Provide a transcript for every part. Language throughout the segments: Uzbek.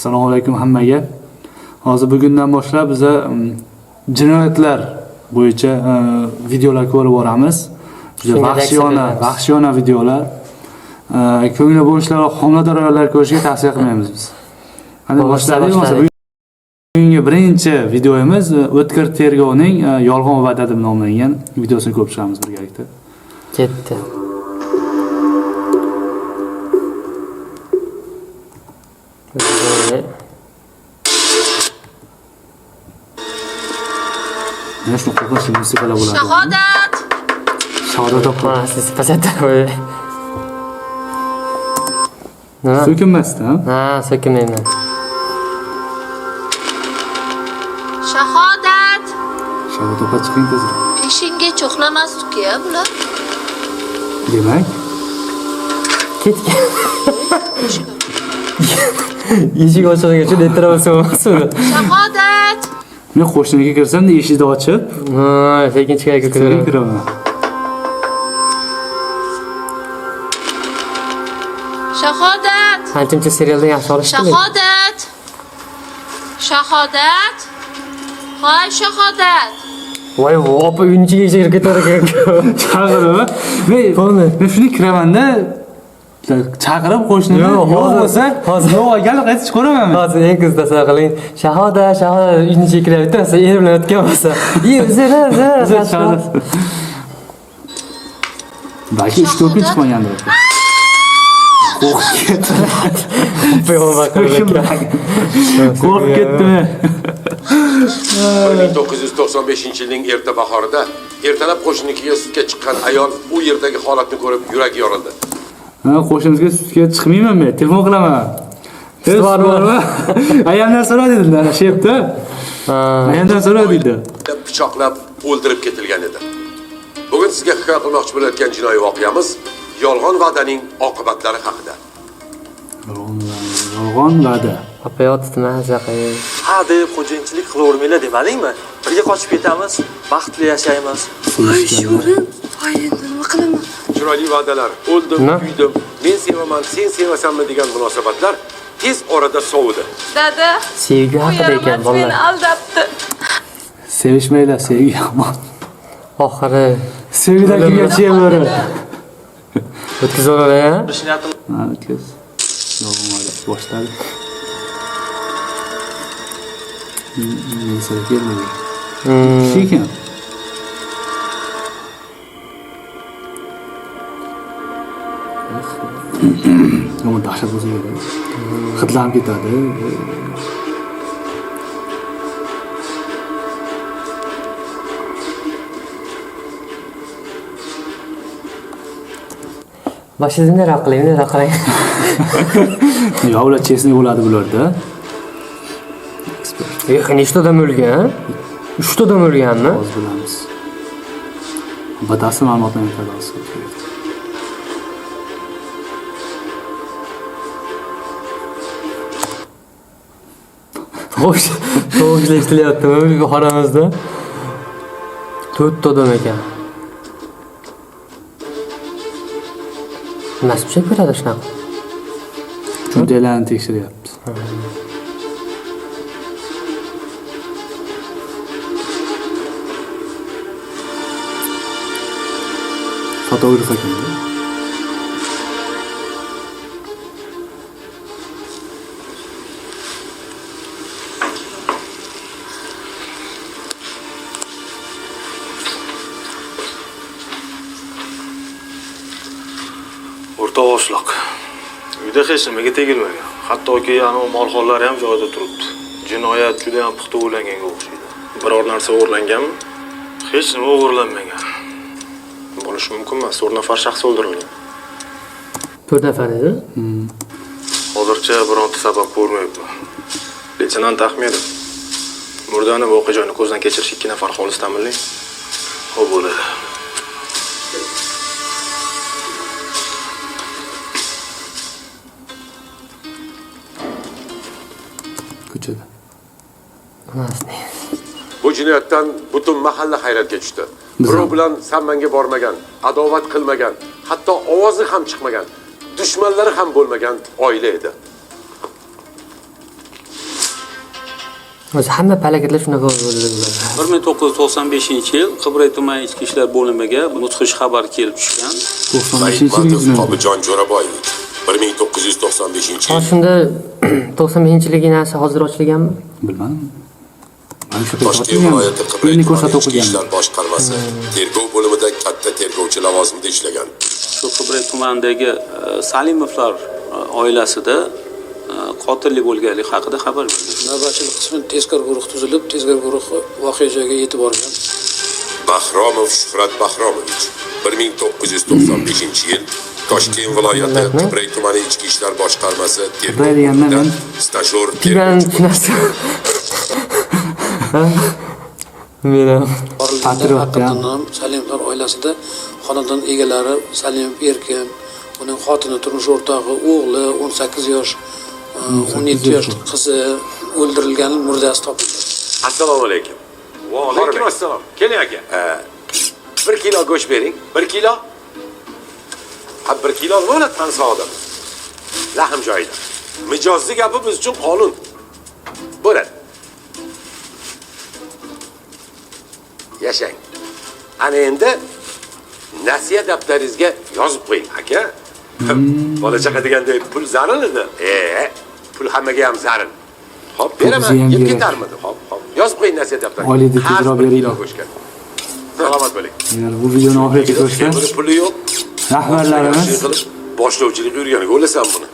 Assalomu alaykum hammaga. Hozir bugundan boshlab biza jinoyatlar bo'yicha videolar ko'rib boramiz. Juda Shunga vahshiyona, reaksiya beramiz. Vahshiyona videolar. Ko'ngli bo'shlar va homilador ayollar ko'rishga tavsiya qilmaymiz biz. Qani Bo'lmasa boshladik, bo'lmasa boshladik. Bugungi birinchi videomiz o'tkir tergovning yolg'on va'da deb nomlangan videosini ko'rib chiqamiz birgalikda. Ketdi. Mana shuni qo'rqinchli musiqalar bo'ladi. Shahodat! Shahodat opa. Mana siz pasaytirib qo'y. Nima? So'kinmasdan. Ha, so'kinmayman. Shahodat! Shahodat opa, chiqing tezroq. Peshinga cho'xlamasdi-ku bular. Demak, Ketgan. Eshik ochilgan uchun ertaroq bo'lsa bo'lmasmi? Shahodat! Men qo'shniga kirsam, eshikni ochib, Ha, sekin chiqar sekin kiraman. kiraman. Shahodat! Ancha-muncha serialdan yaxshi olishdi. Shahodat! Shahodat! Voy Shahodat! Voy, opa uyning ichiga kirib ketar ekan. Chaqirib, men Polni. men shuni kiramanda chaqirib qo'shnini Yo'q, yo'q hozir- bo'lsa, hozir- yo'q galib qaytib chiqaveraman men. Hozir eng qiz tasavvur qiling. Shahoda, Shahoda uyning ichiga kirib bittasi er bilan o'tgan bo'lsa. Ye, zira, zira. Uzr, Shahodat. Balki 3-4 kun chiqmagandir. Qo'rqib ketdi. Qo'rqib ketdimi? 1995 yilning erta bahorida ertalab qo'shninikiga sutga chiqqan ayol u yerdagi holatni ko'rib yuragi yorildi. Ha, qo'shnimizga sutga chiqmayman men, telefon qilaman. Sut bormi? Ayamdan so'ra dedim, ana shu yerda. Ha. Ayamdan so'ra deydi. Pichoqlab o'ldirib ketilgan edi. Bugun sizga hikoya qilmoqchi bo'layotgan jinoiy voqeamiz yolg'on va'daning oqibatlari haqida. Yolg'on va'da. Opa yotdi, maza qilib. Ha deb xo'jayinchilik qilavermanglar demadingmi? Birga qochib ketamiz, baxtli yashaymiz. Voy sho'rim, voy endi nima qilaman? Chiroyli va'dalar, o'ldim, Nima? kuydim, men sevaman, sen sevasanmi degan munosabatlar tez orada sovidi. Dada, Sevgi bu haqida ekan yaramas meni bolalar. aldabdi. Sevishmanglar, sevgi yomon. Oxiri Sevgidan kungacha bo'ri. o'tkazib oladi, ha? Niyatim Ha, o'tkaz. Yolg'on va'da boshladi. Militsiyaga keldi. Kishi ekan. Yomon dahshat bo'lsa kerak. Hidlanib ketadi. Boshingizni bundaroq qiling, bundaroq qiling. Yo, ular честный bo'ladi bularda. Ekspert. Yo'q, nechta odam o'lgan? Uchta odam o'lganmi? Hozir bilamiz. Batafsil ma'lumotlarni aytadi hozir. Tovush, tovushlar eshitilyaptimi xonamizda? To'rtta odam ekan. Nimasi pichoq ko'radi shunaqa? Cho'ntaklarni tekshiryapti. Fotograf ekan. Bu. O'rta Voshliq. Uyda hech nimaga tegilmagan. Hattoki anavi molxonlari ham joyida turibdi. Jinoyat juda ham puxta o'ylanganga o'xshaydi. Biror narsa o'g'irlanganmi? Hech nima o'g'irlanmagan. Bo'lishi mumkin emas. 4 nafar shaxs o'ldirilgan. To'rt nafar edi. Hozircha bironta sabab ko'rmayapman. Leytenant Ahmedov. Murdani voqea joyini ko'zdan kechirish ikki nafar xolis ta'minlang. Xo'p bo'ladi. Ko'chada. Onasini. Bu jinoyatdan butun mahalla hayratga tushdi. Biz Birov ham. bilan sammanga bormagan, adovat qilmagan, hatto ovozi ham chiqmagan, dushmanlari ham bo'lmagan oila edi. O'zi hamma palakatlar shunaqa bo'ladi. 1995-yil Qibray tumani ichki ishlar bo'limiga mudhish xabar kelib tushgan. 95-yil Saidmatov Qobiljon Jo'raboyevich 1995-yil Hozir shunda 95-yilgi narsa hozir ochilganmi? Bilmadim. Toshkent viloyati Qibray Endi tumani ko'rsatib ichki o'qiganman. ishlar boshqarmasi tergov bo'limida katta tergovchi lavozimida ishlagan. Shu Qibray tumanidagi Salimovlar oilasida qotillik bo'lganligi haqida xabar berilgan. Navbatchilik qismi tezkor guruh tuzilib, tezkor guruhi voqea joyiga yetib borgan. Bahromov Shuhrat Bahromovich 1995-yil Toshkent viloyati Qibray tumani ichki ishlar boshqarmasi tergov Qibray deganda bo'limida men stajyor Pivan tergovchi narsa. Men ham. Borilganda Patriot, haqiqatan ham Salimovlar oilasida xonadon egalari Salimov Erkin, uning xotini, turmush o'rtog'i, o'g'li 18 yosh, 17 yoshli qizi o'ldirilgan murdasi topildi. Assalomu alaykum. Va alaykum assalom. Keling aka. 1 kilo go'sht bering. 1 kilo? Ha, 1 kilo nima bo'ladi tansoq odam? Lahm joyida. Mijozli gapi biz uchun qonun. Bo'ladi. Yashang. Ana endi nasiya daftaringizga yozib qo'ying, aka. Bola chaqa deganday pul zaril edi. Pul hammaga ham zaril. Xo'p, beraman, Bizga ham yeb kerak. ketarmidi? Xo'p, xo'p. Yozib qo'ying nasiya daftariga. Oylikni Qarz tezroq bir kilo beringlar. go'shtga. Salomat bo'ling. Agar bu videoni oxirigacha ko'rsa, Buni puli yo'q. rahbarlarimiz Qilib boshlovchilik yurganiga o'lasan buni.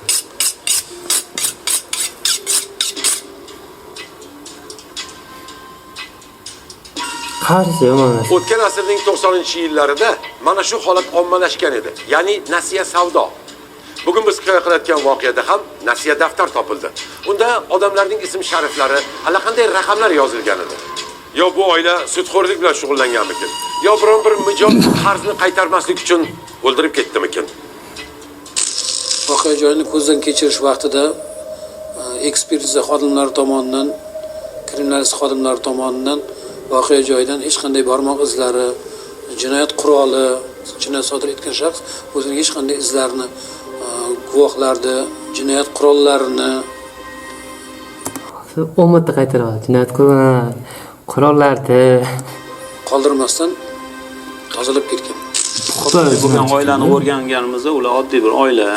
Qarz yomon narsa. O'tgan asrning 90-yillarida mana shu holat ommalashgan edi. Ya'ni nasiya savdo. Bugun biz hikoya qilayotgan voqeada ham nasiya daftar topildi. Unda odamlarning ism shariflari, allaqanday raqamlar yozilgan edi. Yo bu oila sudxo'rlik bilan shug'ullanganmikin? Yo biron bir mijoz qarzni qaytarmaslik uchun o'ldirib ketdimikin? Voqea joyini ko'zdan kechirish vaqtida ekspertiza xodimlari tomonidan, kriminalist xodimlari tomonidan voqea joyidan hech qanday barmoq izlari, jinoyat quroli, jinoyat sodir etgan shaxs o'zining hech qanday izlarini, guvohlarni, jinoyat qurollarini 10 marta qaytaradi. Jinoyat qurollarni qoldirmasdan tozalab ketgan. Puxta Bo'lgan oilani o'rganganimizda ular oddiy bir oila,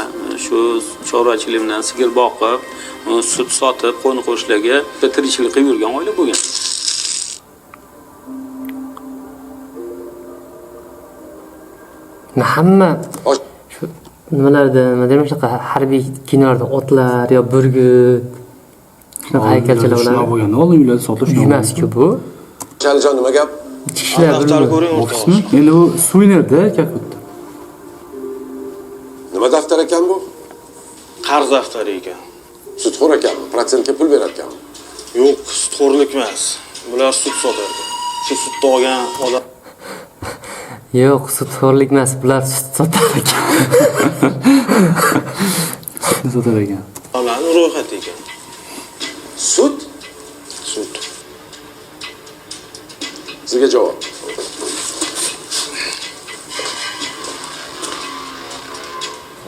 shu chorvachilik bilan sigir boqib, sut sotib, qo'ni qo'shnilarga tirikchilik qilib yurgan oila bo'lgan. Hamma shu nimalarda, nima deyman, shunaqa harbiy kinolarda otlar yo burgut shunaqa haykalchalar Shunaqa bo'ladi. bo'lganda oldin uylarda sotilish Uymasku bu. Chalijon nima gap? Ichki ishlar Daftar bo'limi. ko'ring o'rtoq. Ofismi? Endi bu suvenirda, как будто. Nima daftar ekan bu? Qarz daftari ekan. Sudxo'r ekanmi? Protsentga pul berar ekanmi? Yo'q, sudxo'rlik emas. Bular sut sotardi. Shu sutni olgan odam Yo'q, sudxo'rlik emas, bular sut sotar ekan. Sutni sotar ekan. Odamlarning ro'yxati ekan. Sud? Sud. Sizga javob.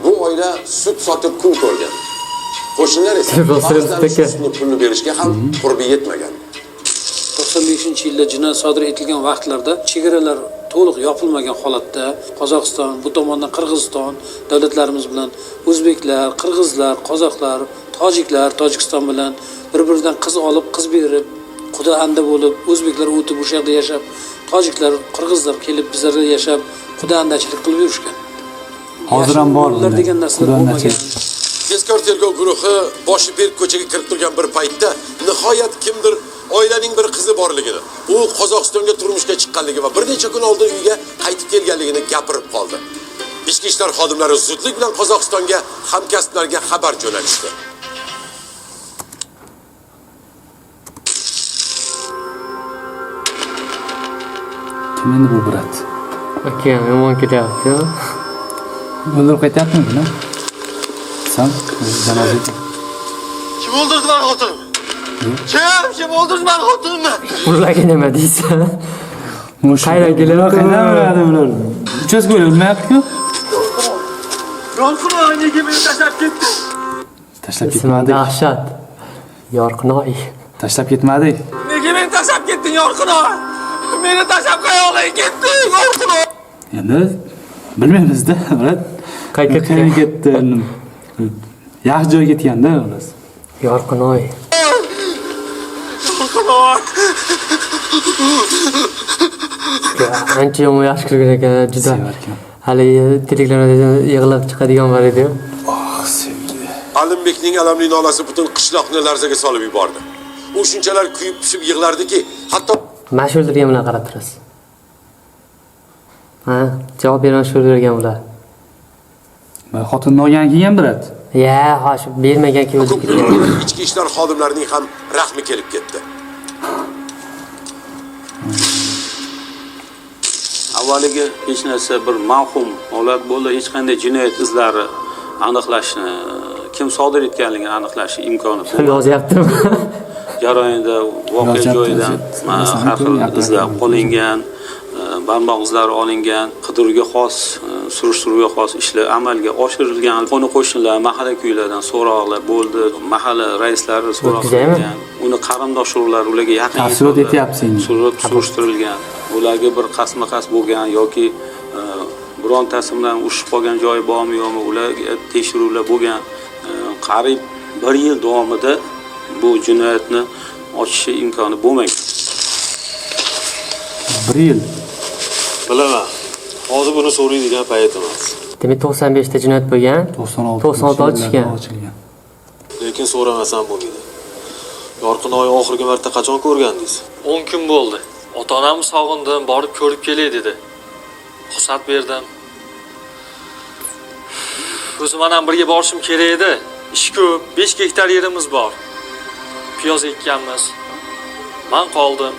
Bu oila sut sotib kun ko'rgan. Qo'shnilar esa Rosa ba'zilari aka. sutni pulni berishga ham qurbi yetmagan. 95-yilda jinoyat sodir etilgan vaqtlarda chegaralar to'liq yopilmagan holatda Qozog'iston, bu tomondan Qirg'iziston davlatlarimiz bilan o'zbeklar, qirg'izlar, qozoqlar, tojiklar Tojikiston bilan bir-biridan qiz olib, qiz berib, quda anda bo'lib, o'zbeklar o'tib o'sha yerda yashab, tojiklar, qirg'izlar kelib bizlarda yashab, quda andachilik qilib yurishgan. Hozir ham bor Ular bunday. degan narsalar Quda bo'lmagan. andachilik. Tezkor tergov guruhi boshi berk ko'chaga kirib turgan bir paytda nihoyat kimdir oilaning bir qizi borligini, u Qozog'istonga turmushga chiqqanligi va bir necha kun oldin uyga qaytib kelganligini gapirib qoldi. Ichki ishlar xodimlari zudlik bilan Qozog'istonga hamkasblarga xabar jo'natishdi. Kim endi bu brat? Aka, yomon kelyapti. O'ldirib qaytyaptimi buni? San janoza ekan. Kim o'ldirdi mani xotinimni? Kim? Kim o'ldirdi mani xotinimni? Ularga nima deysan? Qayerdan kelyapti bu? Qayerdan biladi bular? Uchastka o'lmayapti-ku. Yorqinoy nega meni tashlab ketdi? Tashlab Ismi ketmadi. dahshat. Yorqinoy. Tashlab ketmadik. Nega meni tashlab ketding, Yorqinoy? Meni tashlab qayoqlarga ketding, Yorqinoy? Endi bilmaymiz-da, brat. Qayerga Qayerga ketdi? Yaxshi joyga ketganda, xullas. Yorqinoy. Yorqinoy. Ancha yomon yaxshi ko'rgan ekan, juda. Sevarkan. Hali Telegramda yig'lab chiqadigan bor edi. Oh, sevgi. Alimbekning alamli nolasi butun qishloqni larzaga solib yubordi. U shunchalar kuyib pishib yig'lardiki, hatto Mana shu o'ldirgan bilan qarab turasiz. Ha, javob bermay shu o'ldirgan ular. Va xotinni olgan keyin, brat. Ya, ha, shu bermagan keyin o'ldirib ketgan. ichki ishlar xodimlarining ham rahmi kelib ketdi. Avvaliga hech narsa bir mavhum holat bo'ldi, hech qanday jinoyat izlari aniqlashni, kim sodir etganligini aniqlash imkoni bo'lmadi. Yozyaptimi? Jarayonda voqea Yozyapti, joyidan yozyapti. Har xil izlar qo'lingan, barmoq izlari olingan, qidiruvga xos, surishtiruvga xos ishlar amalga oshirilgan. Qo'ni qo'shnilar, mahalla kuylardan so'roqlar bo'ldi, mahalla raislari so'roq O'tkazaymi? qilingan, uni qarindosh urug'lari, ularga yaqin Tafsilot insonlar yetyapti senga. so'rab surishtirilgan. Ularga bir qasma-qas bo'lgan yoki birontasi bilan urushib qolgan joyi bormi yo'qmi, ularga tekshiruvlar bo'lgan. Qariyb 1 yil davomida bu jinoyatni ochish imkoni bo'lmagan. 1 yil. Bilaman. Hozir buni so'raydigan payt emas. Demak, 95 ta jinoyat bo'lgan. 96 96 ochishgan. Ochilgan. Lekin so'ramasam bo'lmaydi. Yorqinoy oxirgi marta qachon ko'rgandingiz? 10 kun bo'ldi. Ota-onamni sog'indim, borib ko'rib kelay dedi. Ruxsat berdim. O'zim ham birga borishim kerak edi. Ish ko'p, 5 gektar yerimiz bor. Piyoz ekkanmiz. Men qoldim.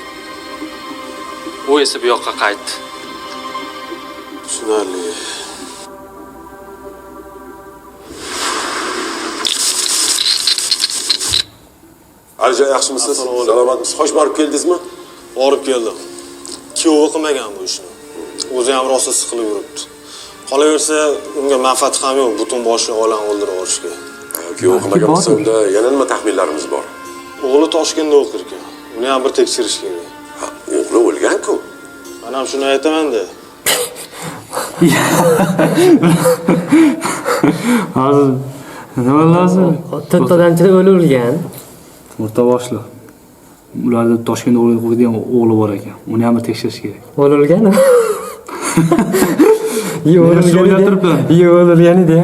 U esa bu yoqqa qaytdi. Tushunarli. Alijon, yaxshimisiz? Assalomu alaykum. Salomatmisiz? Xo'sh, borib keldingizmi? Borib keldim. Kuyovi qilmagan bu ishni. O'zi ham rosa siqilib yuribdi. Qolaversa, unga manfaati ham yo'q, butun boshli olam o'ldirib yuborishga. Kuyov qilmagan bo'lsa, bordir. unda yana nima taxminlarimiz bor? O'g'li Toshkentda o'qir ekan. Uni ham bir tekshirish kerak. Ha, o'g'li o'lgan-ku. Men ham shuni aytaman-da. Hozir nima lozim? To'rtta odamchida o'lgan. O'rta boshli. Ularda Toshkentda o'qiydigan o'g'li bor ekan. Uni ham bir tekshirish kerak. O'lgan. Yo, Men shu o'lgan o'ylab edi. turibman. Yo, o'lgan edi.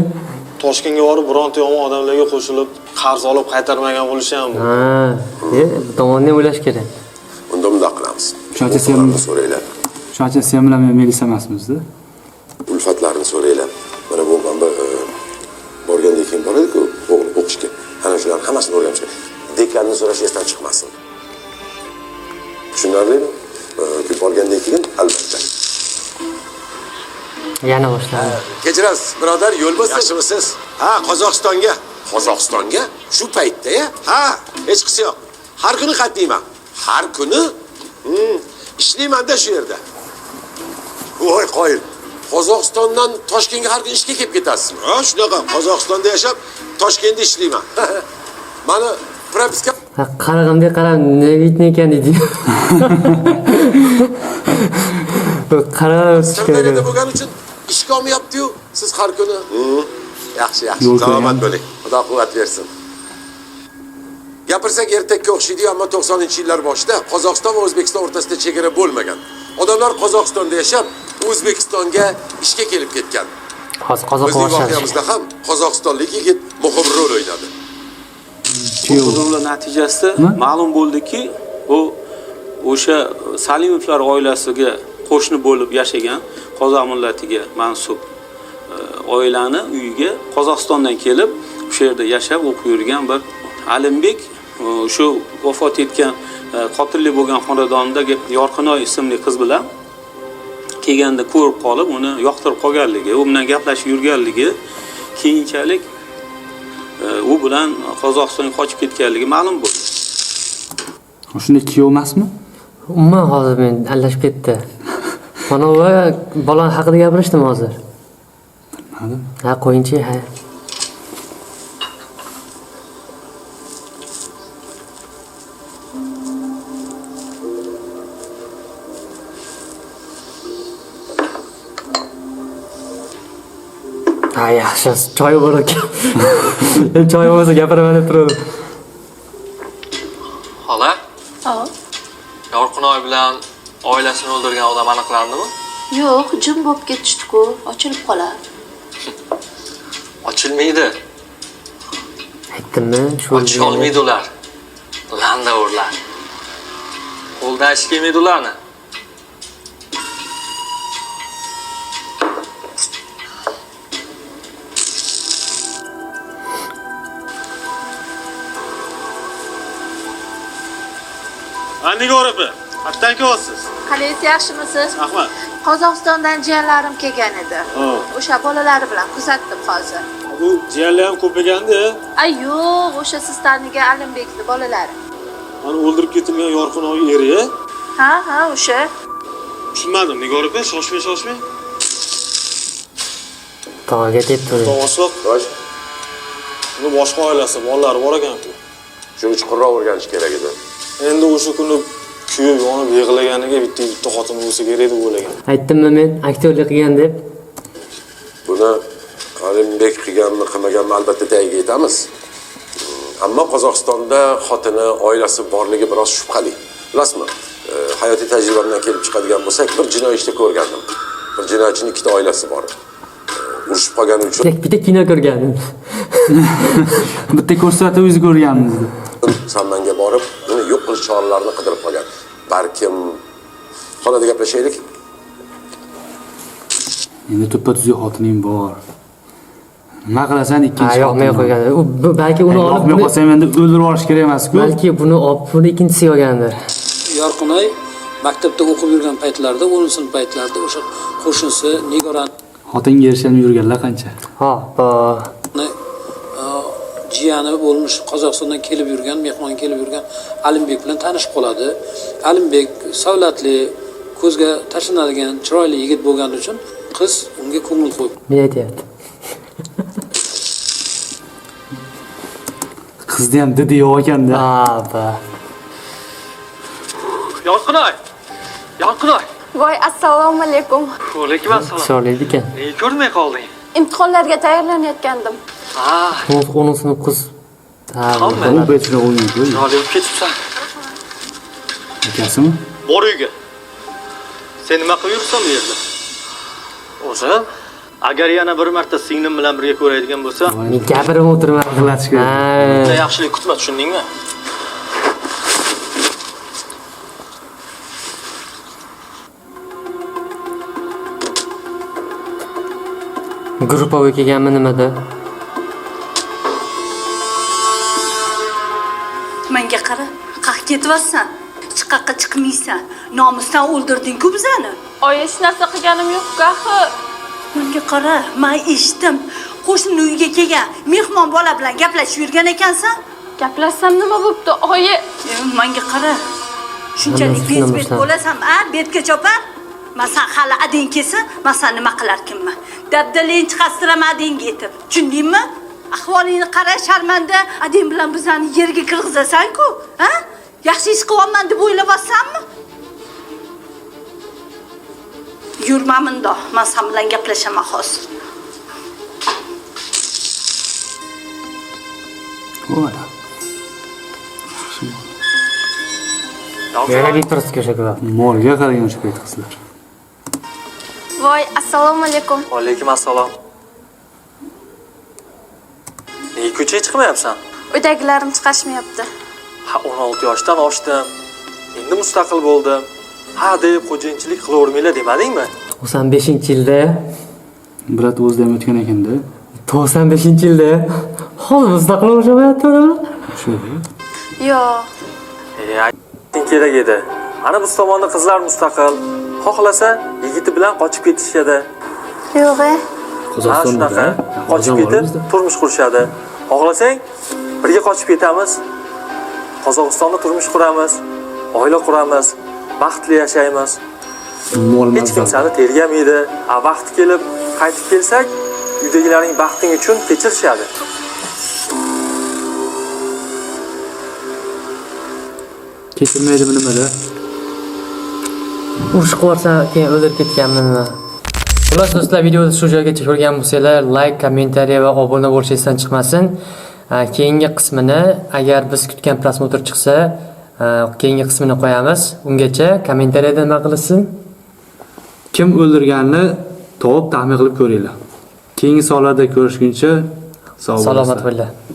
Toshkentga borib bironta yomon odamlarga qo'shilib qarz olib qaytarmagan bo'lishi ham mumkin. Ha, bu tomonni ham o'ylash kerak. Unda bundoq qilamiz. Shuning uchun sen Ulfatlarni so'ranglar. Shuning uchun sen bilan men milisa emasmiz-da. Ulfatlarni so'ranglar. Mana bu mana bu borgandan keyin boradi-ku o'g'li o'qishga. Ana shularni hammasini o'rganib chiqadi. Dekanni so'rash esdan chiqmasin. Tushunarlimi? Borgandan keyin albatta. Yana boshlandi. Kechirasiz, birodar, yo'l bo'lsin. Yaxshimisiz? Ha, Qozog'istonga. Qozog'istonga? Shu paytda-ya? Ha, hech qisi yo'q. Har kuni qatnayman. Har kuni? Ishlayman-da shu yerda. Voy, qoyil. Qozog'istondan Toshkentga har kuni ishga kelib ketasizmi? Ha, shunaqa. Qozog'istonda yashab, Toshkentda ishlayman. Mani propiska Ha, qarag'imdek qarab, nima ekan deydi. Qarab Sirdaryoda bo'lgani uchun ishga olmayapti-yu, siz har kuni. Yaxshi, yaxshi. Yo'l Salomat qo'ygan. bo'ling. Xudo quvvat bersin. Gapirsak ertakka o'xshaydi-yu, ammo 90-yillar boshida Qozog'iston va O'zbekiston o'rtasida chegara bo'lmagan. Odamlar Qozog'istonda yashab, O'zbekistonga ishga kelib ketgan. Hozir qozoq Bizning boshladi. voqeamizda ham qozog'istonlik yigit muhim rol o'ynadi. Qidiruvlar natijasida ma'lum bo'ldiki, u o'sha Salimovlar oilasiga qo'shni bo'lib yashagan qozoq millatiga mansub oilani uyiga Qozog'istondan kelib, o'sha yerda yashab o'qib yurgan bir Alimbek shu vafot etgan qotillik bo'lgan xonadondagi Yorqinoy ismli qiz bilan kelganda ko'rib qolib, uni yoqtirib qolganligi, u bilan gaplashib yurganligi, keyinchalik u bilan Qozog'istonga qochib ketganligi ma'lum bo'ldi. Shunda kuyov emasmi? Umuman hozir men alashib ketdi. Mana bu bola haqida gapirishdimi hozir? Bilmadim. Ha, qo'yinchi, ha. Ha, yaxshi, choy bor ekan. Choy bo'lmasa gapiraman deb turdim. Xola, Ha. Yorqinoy bilan oilasini o'ldirgan odam aniqlandimi? Yo'q, jim bo'lib ketishdi-ku, ochilib qolar. Ochilmaydi. Aytdimmi? Shu Ocha olmaydi ular. Landa o'rlar. Qo'ldan ish kelmaydi ularni. Nigor opa, qayerdan kelyapsiz? Qalaysiz, yaxshimisiz? Rahmat. Qozog'istondan jiyanlarim kelgan edi. O'sha bolalari bilan kuzatdim hozir. Bu jiyanlar ham ko'p ekanda. Ay yo'q, o'sha siz tanigan Alimbekni bolalari. Mana o'ldirib ketilgan Yorqinoy eri. Ha, ha, o'sha. Tushunmadim, Nigor opa, shoshmang, shoshmang. Tog'aga deb turdi. Boshliq, uni boshqa oilasi, bolalari bor ekan-ku. Shuni chuqurroq o'rganish kerak edi. Endi o'sha kuni kuyib yonib yig'laganiga bitta bitta xotin bo'lsa kerak deb o'ylagan. Aytdimmi men aktyorlik qilgan deb? Buni Alimbek qilganmi, qilmaganmi albatta tagiga yetamiz. Ammo Qozog'istonda xotini, oilasi borligi biroz shubhali. Bilasizmi? Hayotiy tajribamdan kelib chiqadigan bo'lsak, bir jinoiy ishda ko'rgandim. Bir jinoyatchining ikkita oilasi bor. Urushib qolgani uchun Bitta kino ko'rgandim. Bitta ko'rsatuv yuzi ko'rganmiz. Sammanga borib, uni yo'q qilish choralarini qidirib qolgan. Balkim xonada gaplashaylik. Endi tuppa-tuzuk xotining bor. Nima qilasan ikkinchi? Ha, yoqmay qo'ygan. U balki uni olib yoqmay qolsa ham endi o'ldirib yuborish kerak emas-ku. Balki buni olib, buni ikkinchisiga olgandir. Yorqinoy maktabda o'qib yurgan paytlarida, 10-sinf paytlarida o'sha qo'shnisi Nigorani Xotinga erishib yurganlar qancha? Ha, bo. Jiyani bo'lmish Qozog'istondan kelib yurgan, mehmon kelib yurgan Alimbek bilan tanishib qoladi. Alimbek savlatli, ko'zga tashlanadigan chiroyli yigit bo'lgani uchun qiz unga ko'ngil qo'yib. Men aytyapti. Qizni ham didi yo'q ekanda. Ha, ba. Yorqinoy! Yorqinoy! Voy, assalomu alaykum. Va alaykum assalom. Chiroyli ekan. Nega ko'rmay qolding? Imtihonlarga tayyorlanayotgandim. Ha, 10 sinf qiz. Ha, Hamma. U betida o'ynaydi. Chiroyli bo'lib ketibsan. Akasimi? Bor uyga. Sen nima qilib yuribsan bu yerda? O'zim Agar yana bir marta singlim bilan birga ko'raydigan bo'lsa, Men gapirib o'tirman. Yig'latish kerak. Ha. yaxshilik kutma, tushundingmi? Gruppaviy kelganmi nimada? Menga qara, qayerga ketyapsan? Hech qayerga chiqmaysan. Nomusdan o'ldirding-ku bizani. Oyi, hech narsa qilganim yo'q-ku, axir. Menga qara, men eshitdim. Qo'shni uyga kelgan mehmon bola bilan gaplashib yurgan ekansan. Gaplashsam nima bo'pti, oyi? Menga qara. Shunchalik Hammasi shundan bezbet boshlanadi. bo'lasan, a? Betga chopar. Masan hali adang kelsin, man san nima qilarkinman. Dabdaleng chiqastiraman adangga yetib. Tushundingmi? Ahvolingni qara, sharmanda. Adang bilan bizani yerga kirg'izasan-ku, ha? Yaxshi ish qilyapman deb o'ylayapsanmi? Yurma mundoq, man san bilan gaplashaman hozir. Bo'ladi. Yaxshi bo'ldi. Yana bir prosta o'sha ko'radi. Molga qaragan o'sha payt qizlar. Voy, assalomu alaykum. Va alaykum assalom. Nega ko'chaga chiqmayapsan? Uydagilarim chiqarishmayapti. Ha, 16 yoshdan oshdim. Endi mustaqil bo'ldim. Ha deb xo'jayinchilik qilavermanglar demadingmi? 95-yilda, Брат o'zida ham o'tgan ekanda. 95-yilda hozir mustaqil o'xshamayapti. O'sha. Yo'q. E, ayting kerak edi. Mana biz tomonda qizlar mustaqil. Xohlasa yigiti bilan qochib ketishadi. Yo'q, e. Ha, Qozog'istonda shunaqa. Qochib ketib turmush qurishadi. Xohlasang birga qochib ketamiz. Qozog'istonda turmush quramiz, oila quramiz, baxtli yashaymiz. Mol Hech kim seni tergamaydi. A vaqti kelib qaytib kelsak, uydagilaring baxting uchun kechirishadi. Kechirmaydimi nimada? Urush qilib yuborsa keyin o'ldirib ketganmi nima? Xullas do'stlar, videoni shu joygacha ko'rgan bo'lsanglar, like, kommentariya va obuna bo'lish esdan chiqmasin. Keyingi qismini, agar biz kutgan просмотр chiqsa, keyingi qismini qo'yamiz. Ungacha kommentariyada nima qilsin? Kim o'ldirganini topib, taxmin qilib ko'ringlar. Keyingi sonlarda ko'rishguncha sog' Salomat bo'linglar. bo'linglar.